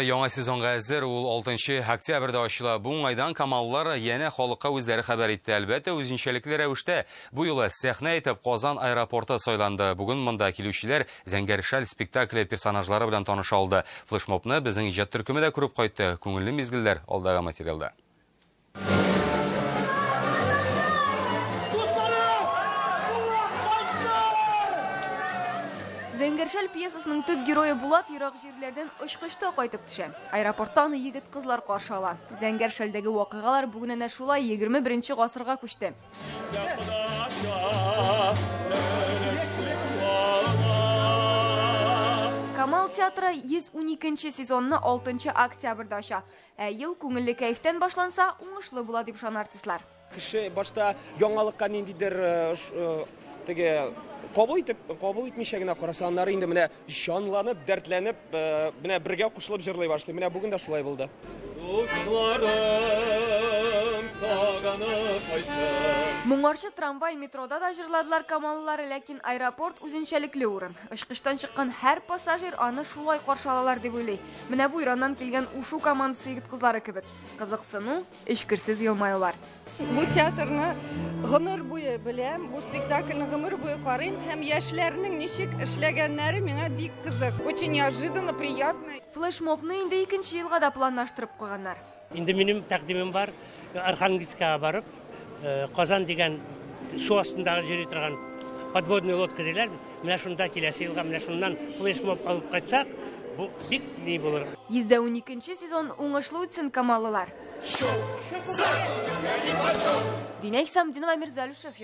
Яңа сезонга әзер, ул 6 октябрьдә ачыла. Бу уңайдан камаллар янә халыкка үзләре хәбәр итте. Әлбәттә, үзенчәлекле рәвештә бу юлы сәхнә итеп Казан аэропорты сайланды. Бүген монда килүчеләр Зәңгәр шәл спектакле персонажлары белән таныша алды. Флешмобны безнең иҗат төркеме дә күреп кайтты. Күңелле мизгелләр алдагы материалда. Зәңгәр шәл пьесасының төп герое Булат ерак җирләрдән очкычта кайтып төшә. Аэропортта аны егет-кызлар каршы ала. Зәңгәр шәлдәге вакыйгалар бүген әнә шулай 21 гасырга күчте. Камал театры 112 сезонны 6 октябрьдә ача. Ә ел күңелле кәефтән башланса, уңышлы була дип ышана артистлар. Кеше башта яңалыкка ниндидер теге кабул итеп, кабул итмичә генә караса, аннары инде менә җанланып, дәртләнеп, менә бергә кушылып җырлый башлый. Менә бүген дә шулай булды. Дусларым, сагынып кайттым. Моңарчы трамвай, метрода да җырладылар камаллылар, ләкин аэропорт үзенчәлекле урын. Очкычтан чыккан һәр пассажир аны шулай каршы алалар дип уйлый. Менә бу Ираннан килгән Ушу командасы егет-кызлары кебек. Кызыксыну, эчкерсез елмаюлар. Бу театрны гомер буе беләм, бу спектакльне гомер буе карыйм һәм яшьләрнең ничек эшләгәннәре миңа бик кызык. Очень неожиданно, приятно. Флешмобны инде икенче елга да планлаштырып куйганнар. Инде минем тәкъдимем бар, Архангельскага барып, Казан дигән су астындагы йөри торган подводная лодка диләр бит. Менә шунда киләсе елга менә шуннан флешмоб алып кайтсак, бу бик ни булыр. 112 сезон уңышлы үтсен, камаллылар. Динә Хисамдинова, Мирзалюшев.